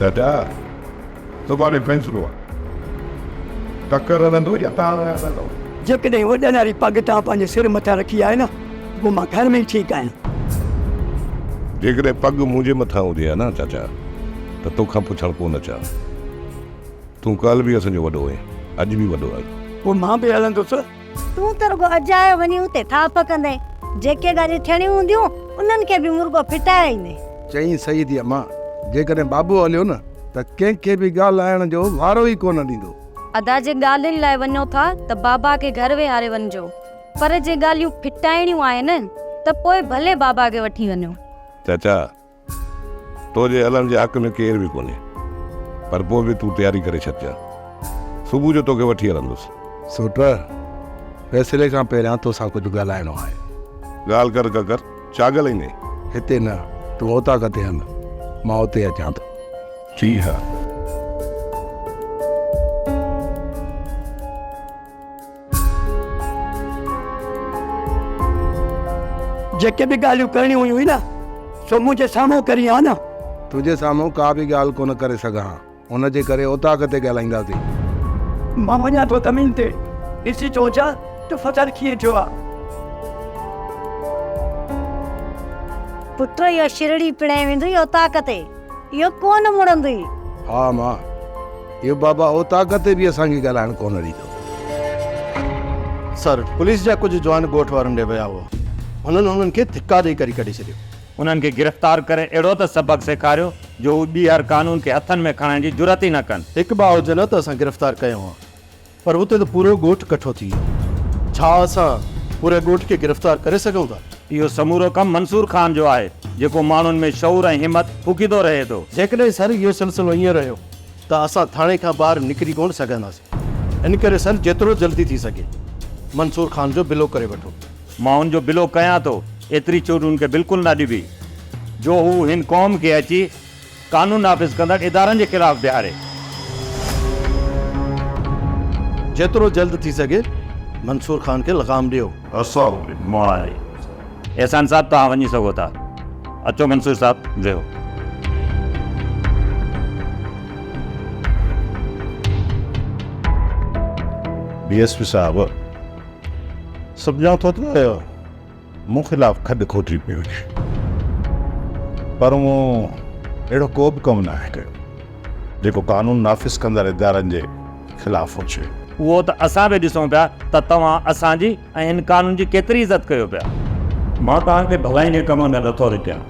چاچا، سڀاڻي فيصلو آ. ٽڪر هلندو يا تان هلندو؟ جيڪڏهن وڏن واري پڳ توهان پنهنجي سر مٿان رکي آهي نه ته پوء مان گهر ۾ ئي ٺيڪ آهيان. جيڪڏهن پڳ منهنجي مٿان هجي ها نه چاچا ته توکان پڇڻ ڪو نه اچان ها. تون ڪالهه به اسان جو وڏو هئين، اڄ به وڏو آهين. پوء مان به هلندس. تون ته رڳو اجايو وڃي اتي ٿاڦ ڪندين. جيڪي ڳالهيون ٿيڻيون هونديون، انهن کي به مرڳو ڦٽائي ايندين. چئين صحيح ٿي امان، جيڪڏهن بابو هليو نه ته ڪنهن کي به ڳالهائڻ جو وارو ئي ڪونه ڏيندو. ادا جي ڳالهين لاء وڃو ٿا ته بابا کي گهر ويهاري وڃجو، پر جي ڳالهيون ڦٽائڻيون آهن ته پوء ڀلي بابا کي وٺي وڃو. چاچا، تو جي هلڻ جي حق ۾ ڪير به ڪونهي، پر پوء به تون تياري ڪري ڇڏجان. صبح جو توکي وٺي هلندس. سوٽ، فيصلي کان پهريان توسان ڪجهه ڳالهائڻو آهي. ڳالهه ڪر ڪڪر، ڇا ڳالهائيندين؟ هتي نه، تون اوطاق تي هل، مان اتي اچان ٿو. جي ها. جيڪي به ڳالهيون ڪرڻيون هيون نه سو منهنجي سامهون ڪرين ها نه. تنهنجي سامهون ڪا به ڳالهه ڪونه ڪري سگهان ها، ان جي ڪري اوطاق تي ڳالهائينداسين. مان وڃان ٿو زمين تي، ڏسي ٿو اچان ته فصل ڪيئن ٿيو آ. پٽ اهو شرڙي پڻهين ويندوئي اوطاق تي، اهو ڪونه مڙندوئي. ها امان، اهو بابا اوطاق تي به اسان کي ڳالهائڻ ڪونه ڏيندو. سر، پوليس جا ڪجهه جوان ڳوٺ وارن ڏي ويا هئا. هنن هنن کي ڌڪا ڏئي ڪري ڪڍي ڇڏيو. انهن کي گرفتار ڪري اهڙو ته سبق سيکاريو جو هو ٻيهر قانون کي هٿن ۾ کڻڻ جي جرئت ئي نه ڪن. هڪ ٻه هجن ها ته اسان گرفتار ڪيون ها، پر اتي ته پورو ڳوٺ ڪٺو ٿي ويو. ڇا اسان پوري ڳوٺ کي گرفتار ڪري سگهون ٿا؟ اهو سمورو ڪم منصور خان جو آهي، جيڪو ماڻهن ۾ شعور ۽ همت ڦوڪيندو رهي ٿو. جيڪڏهن سر اهو سلسلو ائين رهيو ته اسان ٿاڻي کان ٻاهر نڪري ڪونه سگهنداسين. ان ڪري سر جيترو جلدي ٿي سگهي منصور خان جو بلو ڪري وٺو. مان ان جو بلو ڪيان ٿو، ايتري ڇوٽ ان کي بلڪل نه ڏبي جو هو هن قوم کي اچي قانون نافذ ڪندڙ ادارن جي خلاف بيهاري. جيترو جلد ٿي سگهي منصور خان کي لغام ڏيو. السلام عليڪم. احسان صاحب توهان وڃي سگهو ٿا. اچو منصور صاحب ويهو. ڊي ايس پي صاحب سمجهان ٿو ته مون خلاف کڏ کوٽي پئي وڃي پر مون اهڙو ڪو به ڪم ناهي ڪيو جيڪو قانون نافذ ڪندڙ ادارن جي خلاف هجي. اهو ته اسان به ڏسون پيا ته توهان اسان جي ۽ هن قانون جي ڪيتري عزت ڪيو پيا. مان توهان کي ڀلائي جي ڪم ۾ نٿو رڪيان.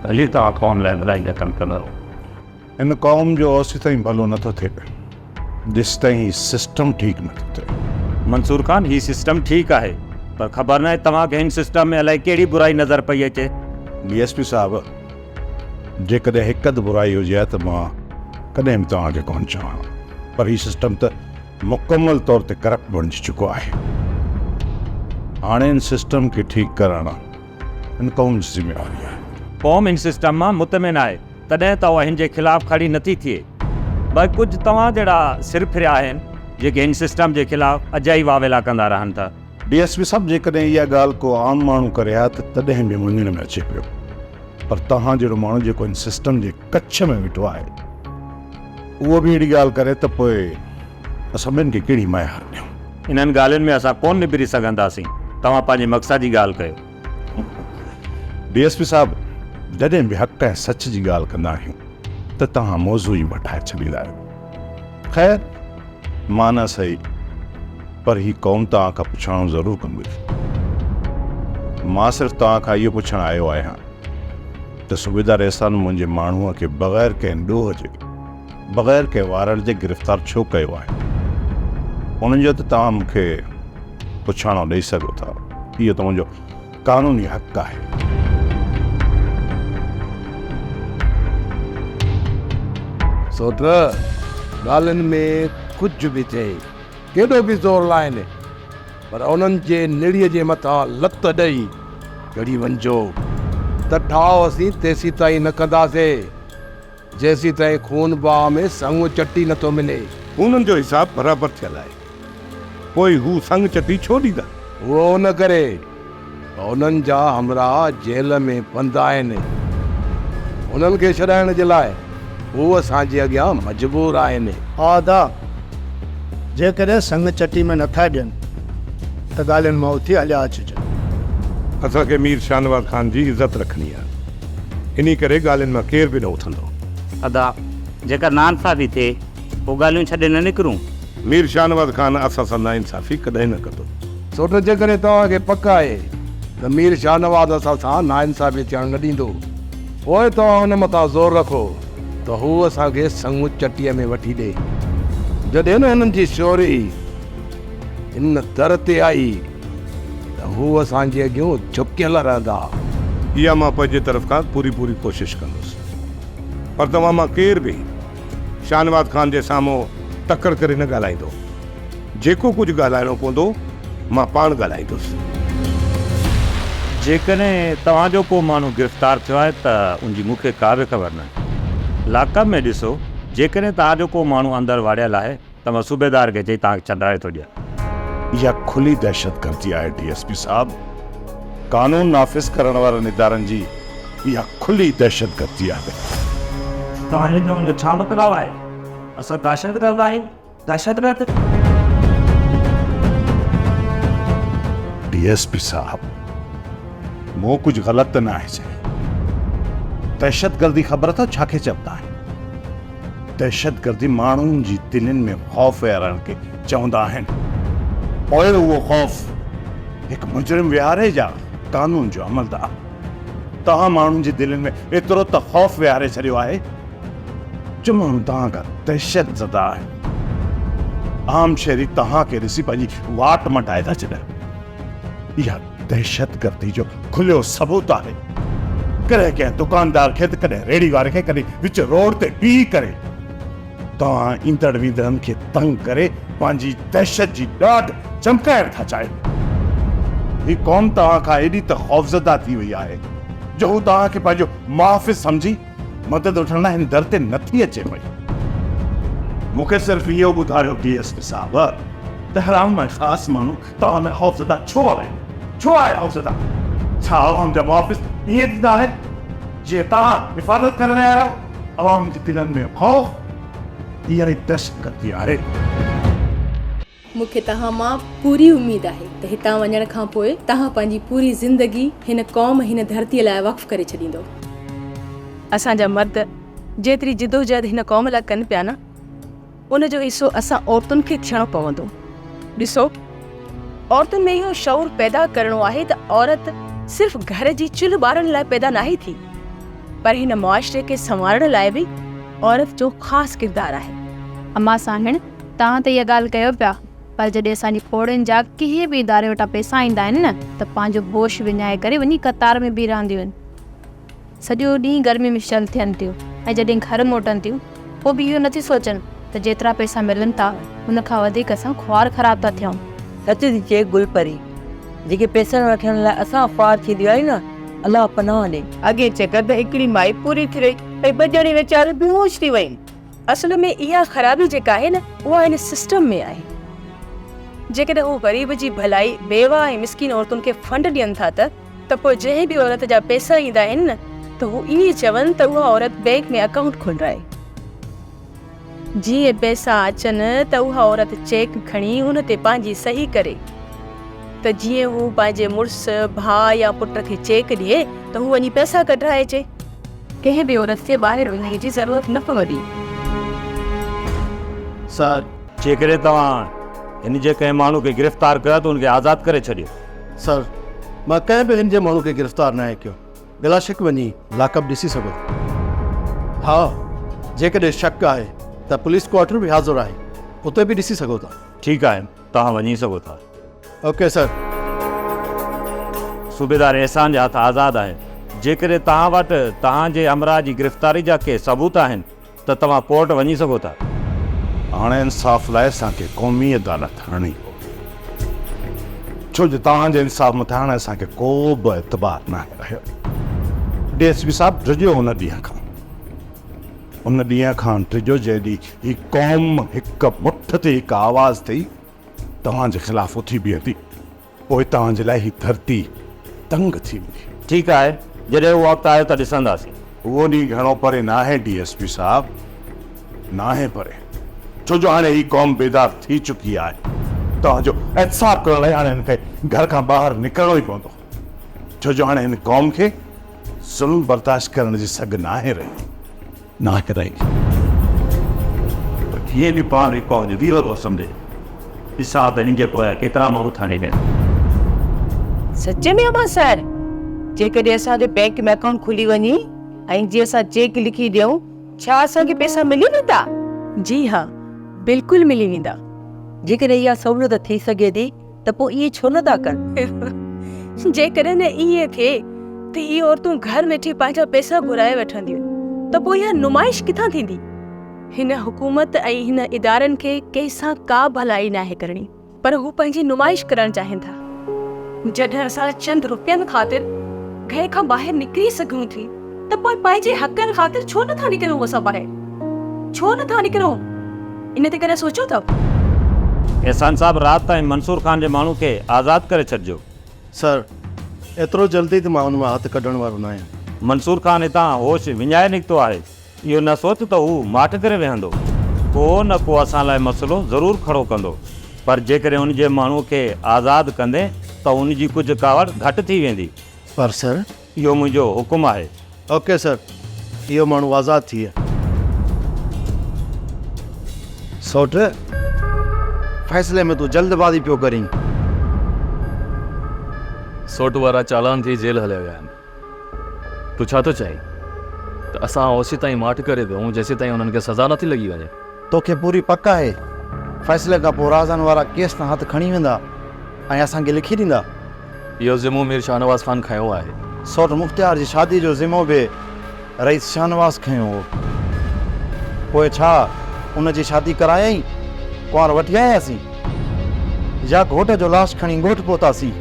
ڀلي توهان قوم لاء ڀلائي جا ڪم ڪندا رهو. هن قوم جو اوسيتائين ڀلو نٿو ٿئي پيو جيستائين هي سسٽم ٺيڪ نٿو ٿئي. منصور خان هي سسٽم ٺيڪ آهي پر خبر ناهي توهان کي هن سسٽم ۾ الائي ڪهڙي برائي نظر پئي اچي. ڊي ايس پي صاحب جيڪڏهن هڪ اڌ برائي هجي ها ته مان ڪڏهن به توهان کي ڪونه چوان ها پر هي سسٽم ته مڪمل طور تي ڪرپٽ بڻجي چڪو آهي. هاڻي هن سسٽم کي ٺيڪ ڪرڻ هن قوم جي ذميواري آهي. قوم هن سسٽم مان مطمئن آهي تڏهن ته اها هن جي خلاف کڙي نٿي ٿئي. باقي ڪجهه توهان جهڙا سر ڦريا آهن جيڪي هن سسٽم جي خلاف اجائي واويلا ڪندا رهن ٿا. ڊي ايس پي صاحب جيڪڏهن اها ڳالهه ڪو عام ماڻهو ڪري ها ته تڏهن به مڃڻ ۾ اچي پيو پر توهان جهڙو ماڻهو جيڪو هن سسٽم جي ڪڇ ۾ ويٺو آهي اهو به اهڙي ڳالهه ڪري ته پوء اسان ٻين کي ڪهڙي ميار ڏيون. انهن ڳالهين ۾ اسان ڪونه نبري سگهنداسين. توهان پنهنجي مقصد جي ڳالهه ڪيو. ڊي ايس پي صاحب جڏهن به حق ۽ سچ جي ڳالهه ڪندا آهيون ته توهان موضوع ئي مٽائي ڇڏيندا آهيو. خير مان نه سهي پر هي قوم توهان کان پڇاڻو ضرور ڪندي. مان صرف توهان کان اهو پڇڻ آيو آهيان ته صوبيدار احسان منهنجي ماڻهوء کي بغير ڪنهن ڏوهه جي، بغير ڪنهن وارنٽ جي گرفتار ڇو ڪيو آهي؟ ان جو ته توهان مون کي پڇاڻو ڏئي سگهو ٿا. اهو ته منهنجو قانوني حق آهي. سوٽ، ڳالهين ۾ ڪجهه به ٿئي، ڪيڏو به زور لائين، پر انهن جي نڙيء جي مٿان لت ڏئي چڙهي وڃجو ته ٺاهه اسين تيسيتائين نه ڪنداسين، جيسيتائين خون باهه ۾ سڱ چٽي نٿو ملي. خونن جو حساب برابر ٿيل آهي، پوء هو سڱ چٽي ڇو ڏيندا؟ اهو ان ڪري ته انهن جا همراهه جيل ۾ بند آهن. انهن کي ڇڏائڻ جي لاء هو اسان جي اڳيان مجبور آهن. ها ادا، جيڪڏهن سڱ چٽي ۾ نٿا ڏين ته ڳالهين مان اٿي هليا اچجن. اسان کي مير شاهنواز خان جي عزت رکڻي آهي، انهي ڪري ڳالهين مان ڪير به نه اٿندو. ادا، جيڪر ناانصافي ٿئي، پوء ڳالهيون ڇڏي نه نڪرون. مير شاهنواز خان اسان سان ناانصافي ڪڏهن نه ڪندو. سوٽ، جيڪڏهن توهان کي پڪ آهي ته مير شاهنواز اسان سان ناانصافي ٿيڻ نه ڏيندو، پوء توهان ان مٿان زور رکو ته هو اسان کي سڱ چٽيء ۾ وٺي ڏئي. جڏهن نه هنن جي شوري هن در تي آئي ته هو اسان جي اڳيون جهڪيل رهندا. اها مان پنهنجي طرف کان پوري پوري ڪوشش ڪندس. پر توهان مان ڪير به شاهنواز خان جي سامهون تڪڙ ڪري نه ڳالهائيندو. جيڪو ڪجهه ڳالهائڻو پوندو، مان پاڻ ڳالهائيندس. جيڪڏهن توهان جو ڪو ماڻهو گرفتار ٿيو آهي ته ان جي مون کي ڪا به خبر ناهي. لاڪ اپ ۾ ڏسو، جيڪڏهن توهان جو ڪو ماڻهو اندر واڙيل آهي ته مان صوبيدار کي چئي توهان کي ڇڏرائي ٿو ڏيان. اها کلي دهشتگردي آهي ڊي ايس پي صاحب. قانون نافذ ڪرڻ وارن ادارن جي اها کلي دهشتگردي آهي. توهان جو چوڻ جو ڇا مطلب آهي؟ اسان دهشتگرد آهيون؟ دهشتگرد؟ ڊي ايس پي صاحب مون ڪجهه غلط ته ناهي چيو. دهشتگردي خبر اٿو ڇا کي چوندا آهن؟ دهشتگردي ماڻهن جي دلين ۾ خوف ويهارڻ کي چوندا آهن. پوء اهو خوف هڪ مجرم ويهاري يا قانون جو عملدار. توهان ماڻهن جي دلين ۾ ايترو ته خوف ويهاري ڇڏيو آهي جو ماڻهو توهان کان دهشت زده آهن. عام شهري توهان کي ڏسي پنهنجي واٽ مٽائي ٿا ڇڏين. اها دهشتگردي جو کليو ثبوت آهي. ڪڏهن ڪنهن دڪاندار کي ته ڪڏهن ريڙهي واري کي ڪڏهن وچ روڊ تي بيهي ڪري توهان ايندڙ ويندڙن کي تنگ ڪري پنهنجي دهشت جي ڏاڍ چمڪائڻ ٿا چاهيو. هي قوم توهان کان ايڏي ته خوفزده ٿي وئي آهي جو هو توهان کي پنهنجو محافظ سمجهي مدد وٺڻ لاء هن در تي نٿي اچي پئي. مون کي صرف اهو ٻڌايو ڊي ايس پي صاحب ته حرام ۽ خاص ماڻهو توهان ۾ خوفزده ڇو آهي؟ ڇو آهي خوفزده؟ ڇا عوام جا محافظ ائين ٿيندا آهن جيئن توهان حفاظت ڪري رهيا آهيو؟ عوام جي دلن ۾ خوف اها ئي دهشتگردي آهي. مون کي توهان مان پوري اميد آهي ته هتان وڃڻ کان پوء توهان پنهنجي پوري زندگي هن قوم هن ڌرتيء لاء وقف ڪري ڇڏيندؤ. اسان جا مرد جيتري جدوجهد هن قوم لاء ڪن پيا نه، ان جو حصو اسان عورتن کي ٿيڻو پوندو. ڏسو، عورتن ۾ اهو شعور پيدا ڪرڻو آهي ته عورت صرف گهر جي چلهه ٻارڻ لاء پيدا ناهي ٿي، پر هن معاشري کي سنوارڻ لاء به عورت جو خاص ڪردار آهي. امان سانئڻ، توهان ته اها ڳالهه ڪيو پيا، پر جڏهن اسان جي پوڙهين جا ڪنهن به اداري وٽان پئسا ايندا آهن نه ته پنهنجو هوش وڃائي ڪري وڃي قطار ۾ بيهي رهنديون آهن. سڄو ڏينهن گرمي ۾ شل ٿين ٿيون ۽ جڏهن گهر موٽن ٿيون پوء به اهو نٿيون سوچن ته جيترا پئسا ملن ٿا ان کان وڌيڪ اسان خوار خراب ٿا ٿيون. سچ ٿي چئي گل پري، جيڪي پئسن وٺڻ لاء اسان خوار ٿينديون آهيون نه، الله پناهه ڏي. اڳئين چڪر ته هڪڙي مائي پوري ٿي رهي ۽ ٻه ڄڻي ويچاريون بيهوش ٿي ويون. اصل ۾ اها خرابي جيڪا آهي نه اها هن سسٽم ۾ آهي. جيڪڏهن هو غريب جي ڀلائي، بيواهه ۽ مسڪين عورتن کي فنڊ ڏين ٿا ته ته پوء جنهن به عورت جا پئسا ايندا آهن نه ته هو ائين چون ته اها عورت بئنڪ ۾ اڪائونٽ کولرائي. جيئن پئسا اچن ته اها عورت چيڪ کڻي ان تي پنهنجي صحيح ڪري ته جيئن هو پنهنجي مڙس، ڀاء يا پٽ کي چيڪ ڏئي ته هو وڃي پئسا ڪڍرائي اچي. ڪنهن به عورت کي ٻاهر وڃڻ جي ضرورت نه پوندي. سر! جيڪڏهن توهان هن جي ڪنهن ماڻهو کي گرفتار ڪيو ته ان کي آزاد ڪري ڇڏيو. سر! مان ڪنهن به هن جي ماڻهو کي گرفتار ناهي ڪيو. بلاشڪ وڃي لاڪ اپ ڏسي سگهو ٿا. ها، جيڪڏهن شڪ آهي ته پوليس ڪوارٽر به حاضر آهي، اتي به ڏسي سگهو ٿا. ٺيڪ آهي، توهان وڃي سگهو ٿا. Okay sir. صوبيدار احسان جا هٿ آزاد آهن. جيڪڏهن توهان وٽ توهان جي همراهه جي گرفتاري جا ڪي ثبوت آهن ته توهان ڪورٽ وڃي سگهو ٿا. هاڻي انصاف لاء اسان کي قومي عدالت هڻڻي پوندي. ڇو جو توهان جي انصاف مٿان هاڻي اسان کي ڪو به اعتبار ناهي رهيو. ڊي ايس پي صاحب ڊڄو ان ڏينهن کان. ان ڏينهن کان ڊڄو جنهن ڏينهن هي قوم هڪ مٺ تي هڪ آواز ٿي توهان جي خلاف اٿي بيهندي، پوء توهان جي لاء هي ڌرتي تنگ ٿي ويندي. ٺيڪ آهي، جڏهن اهو وقت آيو ته ڏسنداسين. اهو ڏينهن گهڻو پري ناهي ڊي ايس پي صاحب، ناهي پري. ڇو جو هاڻي هي قوم بيدار ٿي چڪي آهي. توهان جو احتساب ڪرڻ لاء هاڻي هن کي گهر کان ٻاهر نڪرڻو ئي پوندو. ڇو جو هاڻي هن قوم کي ظلم برداشت ڪرڻ جي سگهه ناهي رهي. ناهي رهي. پر جيئن به پاڻ هڪ قوم جو ويرو ٿو سمجهي. ڏسان ته هن جي پويان ڪيترا ماڻهو ٿاڻي ۾. سچ ۾ امان سر جيڪڏهن اسان جو بينڪ ۾ اڪائونٽ کلي وڃي ۽ جي اسان چيڪ لکي ڏيون ڇا اسان کي پئسا ملي ويندا؟ جي ها بلڪل ملي ويندا. جيڪڏهن اها سهولت ٿي سگهي ٿي ته پوء ائين ڇو نه ٿا ڪن؟ جيڪڏهن ائين ٿئي ته هي عورتون گهر ويٺي پنهنجا پئسا گهرائي وٺنديون ته پوء اها نمائش ڪٿان ٿيندي؟ هن حڪومت ۽ هن ادارن کي ڪنهن سان ڪا ڀلائي ناهي ڪرڻي پر هو پنهنجي نمائش ڪرڻ چاهين ٿا. جڏهن اسان چند روپين خاطر گهر کان ٻاهر نڪري سگهون ٿي ته پوء پنهنجي حقن خاطر ڇو نٿا نڪرون اسان ٻاهر؟ ڇو نٿا نڪرون؟ ان تي ڪڏهن سوچيو اٿو؟ احسان صاحب رات تائين منصور خان جي ماڻهو کي آزاد ڪري ڇڏجو. سر، ايترو جلدي ته مان ان مان هٿ ڪڍڻ وارو ناهيان. منصور خان هتان هوش وڃائي نڪتو آهي. اهو نه سوچ ته هو ماٺ ڪري ويهندو. ڪو نه ڪو اسان لاء مسئلو ضرور کڙو ڪندو. پر جيڪڏهن ان جي ماڻهو کي آزاد ڪندين ته ان جي ڪجهه ڪاوڙ گهٽ ٿي ويندي. پر سر. اهو منهنجو حڪم آهي. اوڪي سر، اهو ماڻهو آزاد ٿئي. سوٽ، فيصلي ۾ تون جلدبازي پيو ڪرين. سوٽ وارا چالان ٿي جيل هليا ويا آهن. تون ڇا ٿو چاهين ته اسان اوسيتائين ماٺ ڪري ويهون جيسيتائين انهن کي سزا نٿي لڳي وڃي؟ توکي پوري پڪ آهي فيصلي کان پوء رازن وارا ڪيس تان هٿ کڻي ويندا ۽ اسان کي لکي ڏيندا؟ اهو ذمو مير شاهنواز خان کنيو آهي. سوٽ مختيار جي شادي جو ذمو به رئيس شاهنواز کنيو هو. پوء ڇا ان جي شادي ڪرايائين؟ ڪنوار وٺي آياسين يا گهوٽ جو لاش کڻي ڳوٺ پهتاسين؟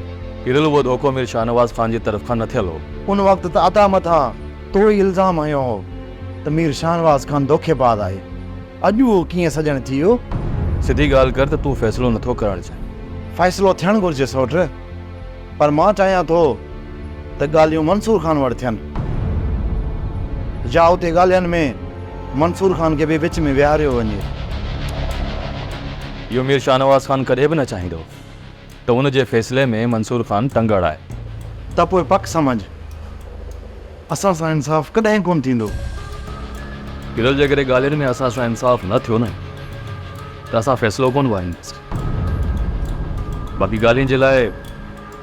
پيرل اهو ڌوڪو مير شاهنواز خان جي طرف کان نه ٿيل هو. ان وقت ته ادا مٿان تو ئي الزام هنيو هو ته مير شاهنواز خان دوکيباز آهي. اڄ اهو ڪيئن سڄڻ ٿي ويو؟ سڌي ڳالهه ڪر ته تون فيصلو نٿو ڪرڻ چاهين. فيصلو ٿيڻ گهرجي سئوٽ، پر مان چاهيان ٿو ته ڳالهيون منصور خان وٽ ٿين. يا اتي ڳالهين ۾ منصور خان کي به وچ ۾ ويهاريو وڃي. اهو مير شاهنواز خان ڪڏهن به نه چاهيندو ته ان جي فيصلي ۾ منصور خان ٽنگ اڙائي. ته پوء پڪ سمجهه اسان سان انصاف ڪڏهن ڪونه ٿيندو. پيرل جيڪڏهن ڳالهين ۾ اسان سان انصاف نه ٿيو نه ته اسان فيصلو ڪونه وارينداسين. باقي ڳالهين جي لاء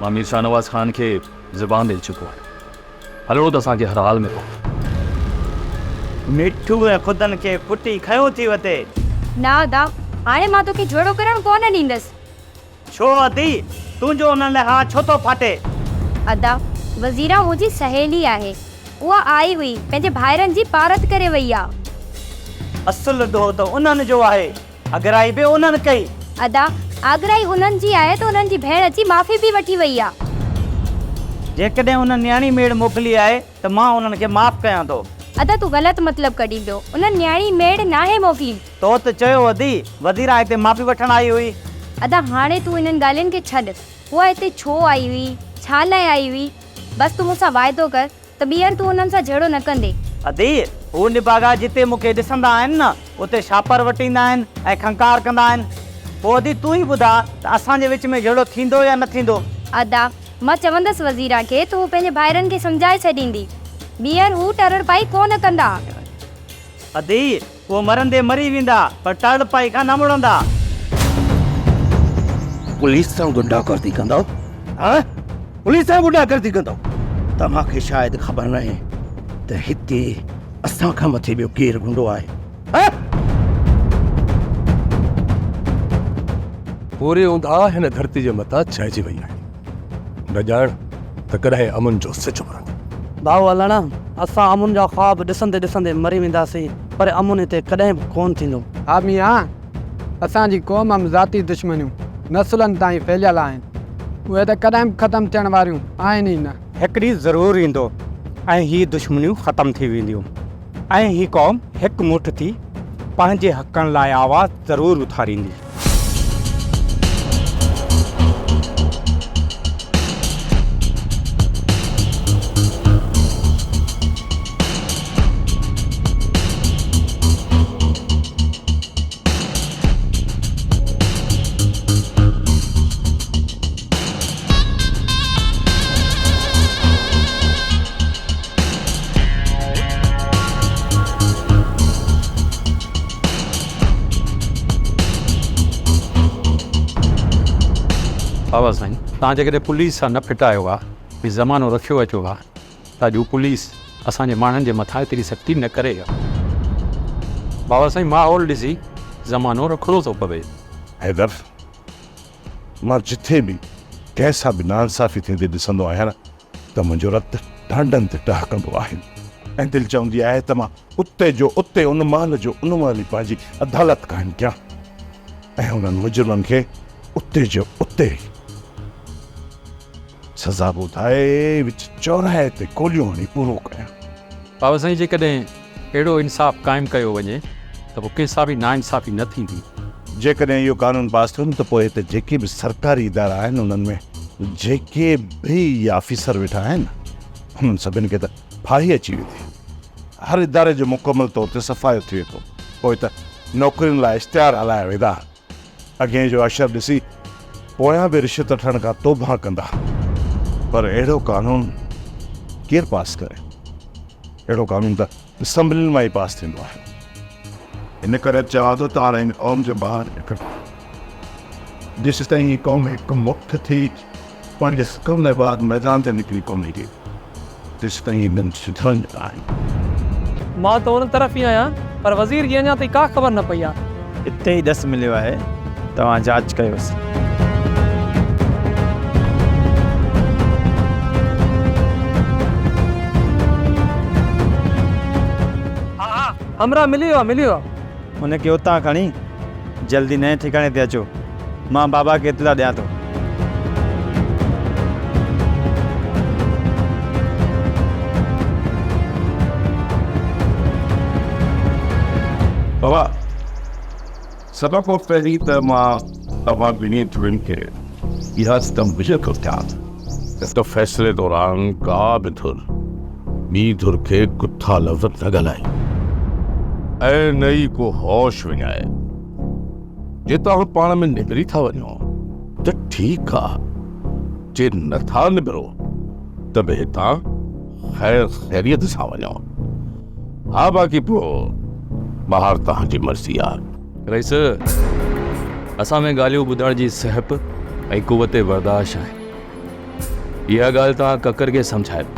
مان مير شاهنواز خان کي زبان ڏئي چڪو آهيان. هلڻو ته اسان کي هر حال ۾ پوندو. مٺو ۽ خدن کي ڦٽي کنيو ٿي وتي. نه ادا، هاڻي مان توکي جهيڙو ڪرڻ ڪونه ڏيندس. ڇو ادي، تنهنجو انهن لاء هانء ڇو ٿو ڦاٽي؟ ادا، وزيران منهنجي سهيلي آهي. اها آئي هئي، پنهنجي ڀائرن جي پارت ڪري وئي آ. اصل ڏوهه ته انهن جو آهي، اڳرائي به انهن ڪئي. ادا، اڳرائي انهن جي آهي ته انهن جي ڀيڻ اچي معافي به وٺي وئي آ. جيڪڏهن انهن نياڻي ميڙ موڪلي آهي ته مان انهن کي معاف ڪيان ٿو. ادا تون غلط مطلب ڪڍين پيو. انهن نياڻي ميڙ ناهي موڪلي. تو ته چيو ادي، وزيران هتي معافي وٺڻ آئي هئي. ادا هاڻي تون انهن ڳالهين کي ڇڏ. اها هتي ڇو آئي هئي؟ ڇا لاء آئي هئي؟ بس تون مون سان واعدو ڪر ته ٻيهر تون انهن سان جهيڙو نه ڪندين. ادي، هو نڀاڳا جتي مون کي ڏسندا آهن نه، اتي شاپر وٽيندا آهن ۽ کنڪار ڪندا آهن. پوء ادي تون ئي ٻڌاء ته اسان جي وچ ۾ جهيڙو ٿيندو يا نه ٿيندو؟ ادا، مان چوندس وزيران کي ته هو پنهنجي ڀائرن کي سمجهائي ڇڏيندي. ٻيهر هو ٽرڙ پائي ڪو نه ڪندا. ادي، هو مرندي مري ويندا، پر ٽرڙ پائي کان نه مڙندا. پوليس سان غنڊا گردي ڪندؤ؟ ها؟ پوليس سان غنڊا گردي ڪندؤ؟ توهان کي شايد خبر ناهي ته هتي اسان کان مٿي ٻيو ڪير غنڊو آهي؟ ها؟ پوري اونداهه هن ڌرتي جي مٿان ڇانئجي وئي آهي. نه ڄاڻ ته ڪڏهن امن جو سج اڀرندو. ڀائو علڻ، اسان امن جا خواب ڏسندي ڏسندي مري وينداسين، پر امن هتي ڪڏهن به ڪونه ٿيندو. ها ميان، اسان جي قوم م ذاتي دشمنيون نسلن تائين ڦهليل آهن. اهي ته ڪڏهن به ختم ٿيڻ واريون آهن ئي نه. هڪ ڏينهن ضرور ايندو ۽ هي دشمنيون ختم ٿي وينديون ۽ هي قوم هڪ مٺ ٿي پنهنجي حقن لاء آواز ضرور اٿاريندي. توهان جيڪڏهن پوليس سان نه ڦٽايو ها ۽ زمانو رکيو اچو ها ته اڄ هو پوليس اسان جي ماڻهن جي مٿان ايتري سختي نه ڪري ها. بابا سائين ماحول ڏسي زمانو رکڻو ٿو پوي. حيدر، مان جٿي به ڪنهن سان به ناانصافي ٿيندي ڏسندو آهيان نه ته منهنجو رت ڍانڍن تي ٽهڪندو آهي ۽ دل چوندي آهي ته مان اتي جو اتي ان مهل جو ان مهل ئي پنهنجي عدالت قائم ڪيان ۽ انهن مجرمن کي اتي جو اتي ئي سزا ٻڌائي وچ چوراهي تي گوليون هڻي پورو ڪيان. بابا سائين جيڪڏهن اهڙو انصاف قائم ڪيو وڃي ته پوء ڪنهن سان به ناانصافي نه ٿيندي. جيڪڏهن اهو قانون پاس ٿيو نه ته پوء هتي جيڪي به سرڪاري ادارا آهن انهن ۾ جيڪي به اهي آفيسر ويٺا آهن انهن سڀن کي ته ڦاهي اچي ويندي. هر اداري جو مڪمل طور تي صفايو ٿي ويندو. پوء ته نوڪرين لاء اشتهار هلايا ويندا. اڳئين جو اشر ڏسي پويان به رشوت وٺڻ کان توبهه ڪندا. پر اهڙو قانون ڪير پاس ڪري؟ اهڙو قانون ته اسيمبلين مان ئي پاس ٿيندو آهي. ان ڪري چوان ٿو ته هاڻي هن قوم جي ٻاهر نڪرو. جيسيتائين هي قوم هڪ مٺ ٿي پنهنجي حقن لاء ٻاهر ميدان تي نڪري ڪونهي ٿي، تيسيتائين هي ٻن سڌرن جا آهن. مان ته ان طرف ئي آهيان، پر وزير جي اڃا تائين ڪا خبر نه پئي آهي. اتي ئي ڏس مليو آهي، توهان جاچ ڪيوس. ها ها همراهه ملي ويو آهي ملي ويو آهي. ان کي اتان کڻي جلدي نئين ٺڪاڻي تي اچو. مان بابا کي اطلاع ڏيان ٿو. بابا سڀ کان پهرين ته مان توهان ٻنهي ڌرين کي اها تنبيهه ٿو ڏيان ته فيصلي دوران ڪا به ڌر ٻي ڌر کي گٿا لفظ نه ڳالهائي ۽ نه ئي ڪو هوش وڃائي. جي توهان پاڻ ۾ نبري ٿا وڃو ته ٺيڪ آ، جي نه ٿا نبرو ته به هتان خير خيريت سان وڃو. ها باقي پوء ٻاهر توهان جي مرضي آ. رئيس، اسان ۾ ڳالهيون ٻڌڻ جي سهپ ۽ قوت برداشت آهي. اها ڳالهه توهان ڪڪر کي سمجهايو.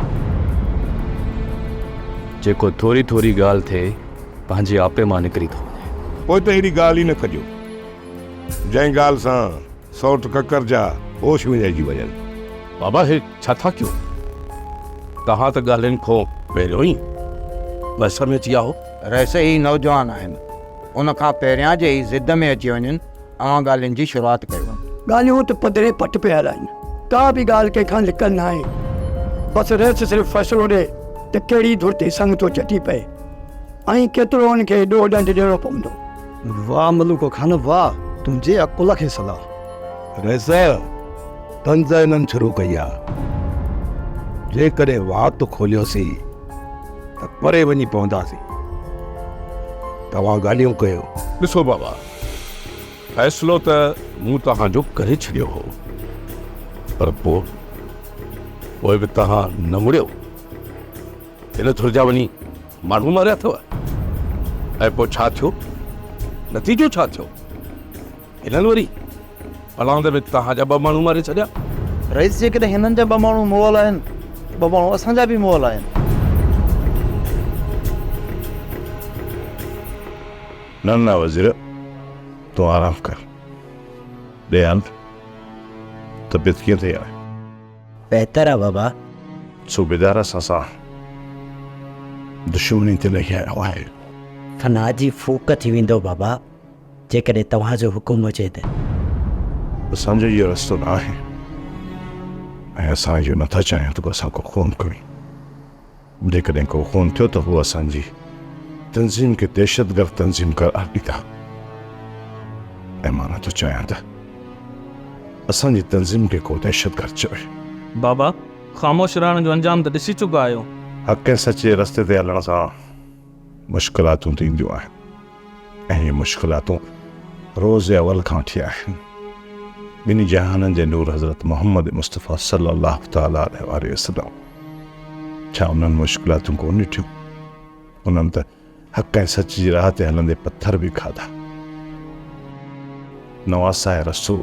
جيڪو ٿوري ٿوري ڳالهه ٿئي پنهنجي آپي مان نڪري ٿو وڃي. پوء ته اهڙي ڳالهه ئي نه ڪجو، جنهن ڳالهه سان سئوٽ ڪڪر جا هوش وڃائجي وڃن. بابا هي ڇا ٿا ڪيو؟ توهان ته ڳالهين کان پهريون ئي بحث ۾ اچي ويا هو. رئيس هي نوجوان آهن، ان کان پهريان جي هي ضد ۾ اچي وڃن، اوهان ڳالهين جي شروعات ڪيو. ڳالهيون ته پڌري پٽ پيل آهن، ڪا به ڳالهه ڪنهن کان لڪل ناهي. بس رئيس صرف فيصلو ڏي ته ڪهڙي ڌر تي سڱ ٿو چٽي پئي ۽ ڪيترو ان کي ڏوهه ڏنڊ ڏيڻو پوندو. واهه ملوڪ خان واهه، تنهنجي عقل کي سلام. رئيس طنز انهن شروع ڪئي آ، جيڪڏهن وات کوليوسين ته پري وڃي پونداسين. توهان ڳالهيون ڪيو. ڏسو بابا، فيصلو ته مون توهان جو ڪري ڇڏيو هو، پر پوء پوء به توهان نه مڙيو. هن ٿر جا وڃي ماڻهو ماريا اٿو ۽ پوء ڇا ٿيو؟ نتيجو ڇا ٿيو؟ هنن وري پلاند ۾ توهان جا ٻه ماڻهو ماري ڇڏيا. رئيس جيڪڏهن هنن جا ٻه ماڻهو مئل آهن ته ٻه ماڻهو اسان جا به مئل آهن. نه نه وزير تون آرام ڪر. ڏيان طبيعت ڪيئن اٿئي هاڻي؟ بهتر آ بابا. صوبيدار اسان سان دشمني تي لهي آيو آهي. فنا جي ڦوڪ ٿي ويندو بابا جيڪڏهن توهان جو حڪم هجي ته. اسان جو اهو رستو نه آهي ۽ اسان اهو نٿا چاهيون ته ڪو اسان کان خون کڻي. جيڪڏهن ڪو خون ٿيو ته هو اسان جي تنظيم کي دهشتگرد تنظيم قرار ڏيندا ۽ مان نٿو چاهيان ته اسان جي تنظيم کي ڪو دهشتگرد چوي. بابا، خاموش رهڻ جو انجام ته ڏسي چڪا آهيو. حق ۽ سچ جي رستي تي هلڻ سان مشڪلاتون ته اينديون آهن ۽ اهي مشڪلاتون روز اول کان وٺي آهن. ٻنهي جهانن جي نور حضرت محمد مصطفيٰ صلي الله تعالٰي عليه واٰله وسلم ڇا انهن مشڪلاتون ڪونه ڏٺيون؟ انهن ته حق ۽ سچ جي راهه تي هلندي پٿر به کاڌا. نواسه رسول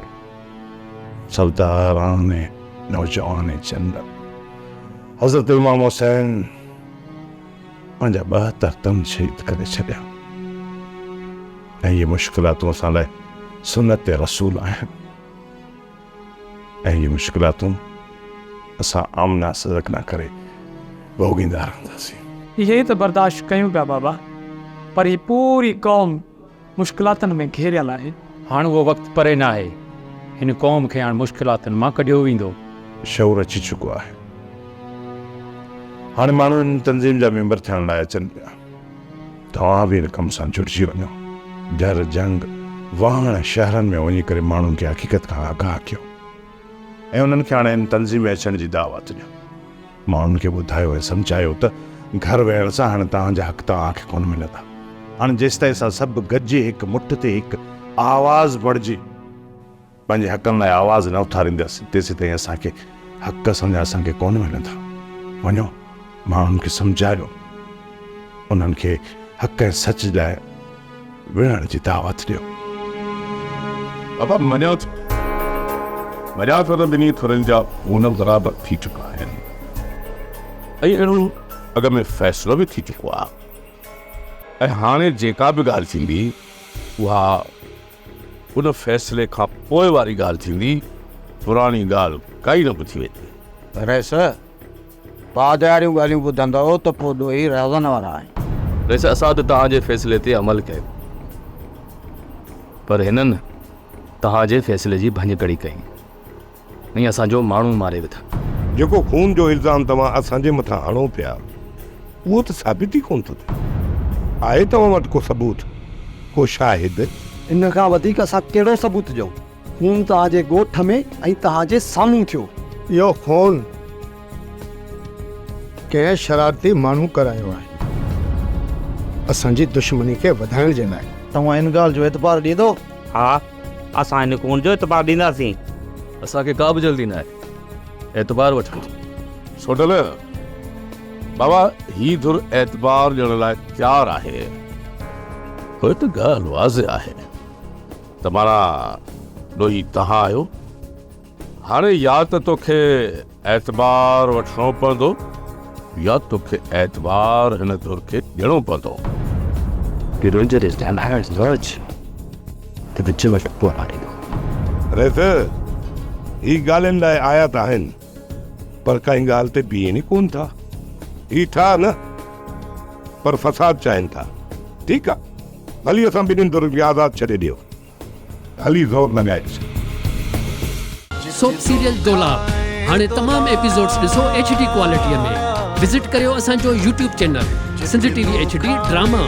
سرداران نوجوان جنرل حضرت امام حسين پنهنجا 72 تن شهيد ڪري ڇڏيا ۽ اهي مشڪلاتون اسان لاء سنت رسول آهن ۽ اهي مشڪلاتون اسان آمنا صدقنا ڪري ڀوڳيندا رهنداسين. اهي ئي ته برداشت ڪيون پيا بابا پر هي پوري قوم مشڪلاتن ۾ گهيريل آهي. هاڻ اهو وقت پري ناهي، هن قوم کي هاڻ مشڪلاتن مان ڪڍيو ويندو. شعور اچي چڪو آهي. هاڻي ماڻهو هن تنظيم جا ميمبر ٿيڻ لاء اچن پيا. توهان به هن ڪم سان جڙجي وڃو. جهر جهنگ، واهڻ ۽ شهرن ۾ وڃي ڪري ماڻهن کي حقيقت کان آگاهه ڪيو ۽ انهن کي هاڻي هن تنظيم ۾ اچڻ جي دعوت ڏيو. ماڻهن کي ٻڌايو ۽ سمجهايو ته گهر ويهڻ سان هاڻي توهان جا حق توهان کي ڪونه ملندا. هاڻي جيستائين اسان سڀ گڏجي هڪ مٺ تي هڪ آواز بڻجي پنهنجي حقن لاء آواز نه اٿارينداسين تيسيتائين اسان کي حق اسان جا اسان کي ڪونه ملندا. وڃو ماڻهن کي سمجهايو، انهن کي حق ۽ سچ لاء وڙهڻ جي دعوت ڏيو. بابا مڃان ٿو، مڃان ٿو ته ٻنهي ٿرين جا خون برابر ٿي چڪا آهن ۽ اهڙو اڳ ۾ فيصلو به ٿي چڪو آهي ۽ هاڻي جيڪا به ڳالهه ٿيندي اها ان فيصلي کان پوء واري ڳالهه ٿيندي، پراڻي ڳالهه ڪائي نه ٻڌي ويندي. رئيس، پادرياريون ڳالهيون ٻڌندؤ ته پوء ڏوهي رهزن وارا آهن. رئيس، اسان ته توهان جي فيصلي تي عمل ڪيو، پر هنن توهان جي فيصلي جي ڀڃڪڙي ڪئي ۽ اسان جو ماڻهو ماري وڌن. جيڪو خون جو الزام توهان اسان جي مٿان هڻو پيا، اهو ته ثابت ئي ڪونه ٿو ٿئي. آهي توهان وٽ ڪو ثبوت، ڪو شاهد؟ ان کان وڌيڪ اسان ڪهڙو ثبوت ڏيون؟ خون توهان جي ڳوٺ ۾ ۽ توهان جي سامهون ٿيو. اهو خون ڪنهن شرارتي ماڻهو ڪرايو آهي، اسان جي دشمني کي وڌائڻ جي لاء. توهان ان ڳالهه جو اعتبار ڏيندو؟ ها، اسان ان خون جو اعتبار ڏينداسين. اسان کي ڪا به جلدي ناهي اعتبار وٺڻ جي. سوڍل، بابا هي ڌر اعتبار ڏيڻ لاء تيار آهي. پوء ته ڳالهه واضح آهي. ته معنيٰ ڏوهي توهان آهيو. هاڻي يا ته توکي اعتبار وٺڻو پوندو يا توکي اعتبار هن ڌر کي ڏيڻو پوندو. ريس، هي ڳالهين لاء آيا ته آهن، پر ڪنهن ڳالهه تي بيهن ئي ڪونه ٿا. هي ٺاهه نه، پر فساد چاهين ٿا. ٺيڪ آ. ڀلي اسان ٻنهين ڌرين کي آزاد ڇڏي ڏيو. هلي زور لڳائي ڏسو. سوپ سيريل دولاب هاڻي تمام ايپيسوڊز ڏسو ايڇ ڊي ڪوالٽي ۾ وزٽ ڪريو اسان جو YouTube channel Sindh T V H D drama.